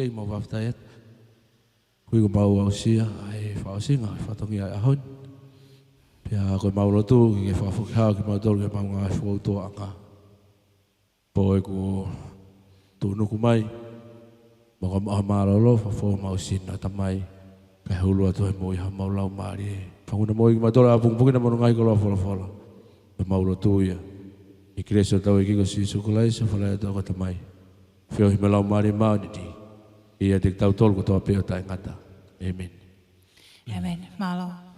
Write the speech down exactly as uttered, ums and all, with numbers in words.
Kei mau fakafetaʻi atu. Kuo mau aʻusia ʻa e fakaʻosinga ʻo e fatongia ʻo e ʻaho ni. Pea ko ʻemau lotu ke ke fakafoki hao kimautolu ki heʻemau ngaahi fokoutuaʻanga. Pea ʻoku tuʻunuku mai, mo ka maʻa mālōlō, fakafou homau sino, Tamai, kae hulu atu ai mo ia homau laumālie. Fanguna mo ia kimautolu ʻo apungipungi na mo hono ngaahi koloa folofola. Ko ʻemau lotu ia ʻi he kelesi ʻo hotau ʻEiki ko Sīsū Kalaisi, ʻa e Fale Alea ʻo e Tamai, feohi mo e Laumālie Māʻoniʻoni, ʻiate kitautolu kotoa pē ʻo taʻengata. ʻĒmeni. ʻĒmeni. Mālō.